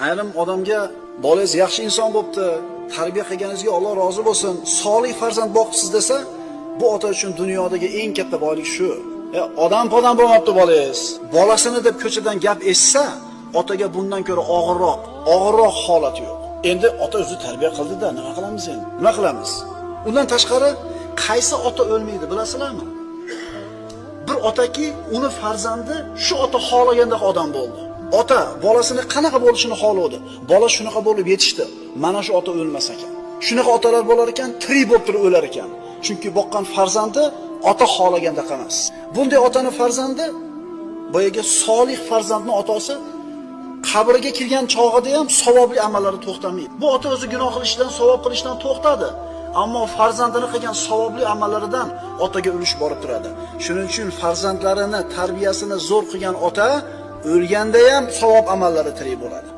Ayrim odamga bolangiz yaxshi inson bo'pti, tarbiya qilganingizga Alloh rozi bo'lsin, solih farzand boqibsiz desa, bu ota uchun dunyodagi eng katta boylik shu. Odam podam bo'lmabdi bolangiz. Bolasini deb ko'chadan gap eshitsa, otaga bundan ko'ra og'irroq holat yo'q. Endi ota o'zi tarbiya qildi-da, nima qilamiz endi? Nima qilamiz? Undan tashqari qaysi ota o'lmaydi bilasizlarmi? Bir otaki uni farzandi shu ota xohlagandek odam bo'ldi. Ota bolasini qanaqa bo'lishini xohladi. Bola shunaqa bo'lib yetishdi. Mana shu ota o'lmas ekan. Shunaqa otalar bo'lar ekan, tirik bo'lib turib o'lar ekan. Chunki boqqan farzandi ota xohlagandek emas. Bunday otani farzandi, boyaga solih farzandni otasi qabrga kirgan chog'ida ham savobli amallari to'xtamaydi. Bu ota o'zi gunoh qilishdan, savob qilishdan to'xtadi. Ammo farzandini qilgan savobli amallaridan otaga ulush borib turadi. Shuning uchun farzandlarini tarbiyasini zo'r qilgan ota o'lganda ham savob amallari tirik bo'ladi.